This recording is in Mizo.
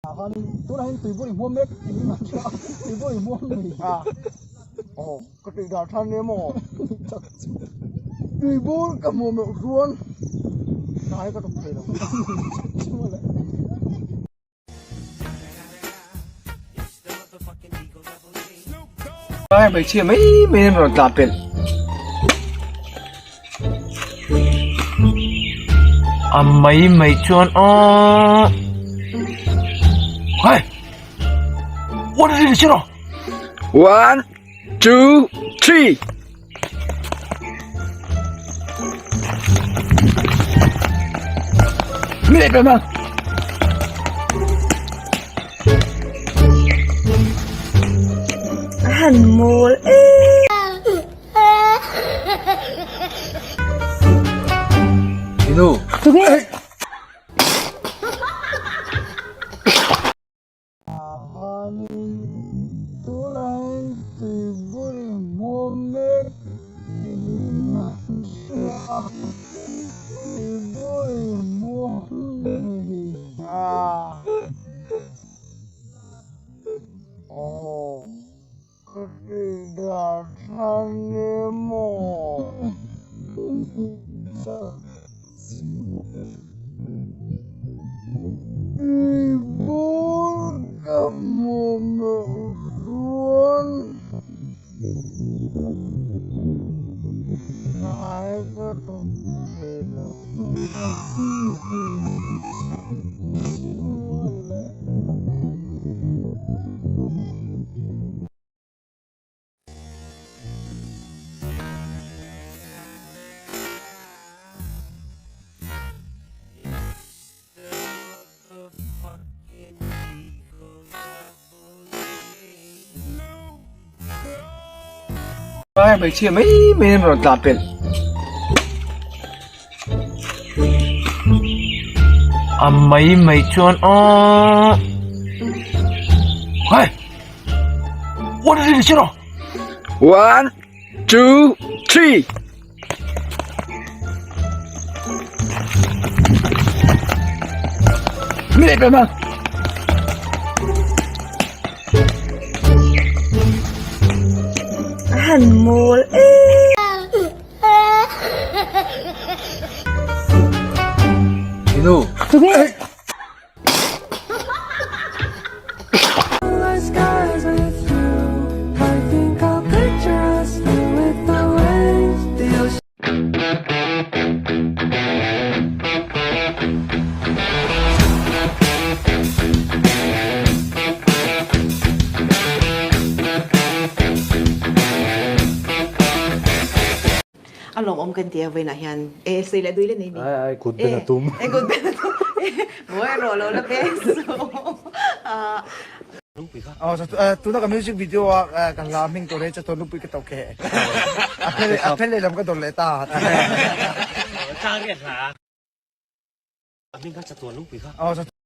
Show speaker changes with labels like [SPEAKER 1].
[SPEAKER 1] Tunah hian tuibur i hmuam mek tih an hria a, tuibur i hmuam ni.
[SPEAKER 2] Aw, ka tih dan than nia maw? Tuibur ka hmuam loh chuan hnai ka tawp thei lo.
[SPEAKER 3] Ai hmeichhia mai mai an rawn tlan pelh. A mai mai chuan aww Hey! What is it Chiro?
[SPEAKER 4] One, two, three.
[SPEAKER 3] Mi leh pek mang.
[SPEAKER 5] Han mawl e.
[SPEAKER 3] Inu.
[SPEAKER 5] Tunge.
[SPEAKER 3] Ai hmeichhia mai mai an rawn tlan pelh. A mai mai chuan aww Hey! What is it Chiro?
[SPEAKER 4] One, two, three.
[SPEAKER 3] Mi leh pek mang.
[SPEAKER 5] Han mawl e.
[SPEAKER 3] Inu.
[SPEAKER 5] Tunge.
[SPEAKER 6] A lawmawm kan ti a vawiinah hian e sawi leh dui le nei ni.
[SPEAKER 7] Ai ai kut ben a tum.
[SPEAKER 6] E kut ben a tum. Mawi rawh lo la beng suh.
[SPEAKER 2] Aw tuna ka music video a ka hla hming tur hi chatuan lungpui ka to khe. A phel a phel lehlam ka dawr leh ta.
[SPEAKER 8] Chang riat hla. A hming kha chatuan lungpui kha.
[SPEAKER 2] Aw.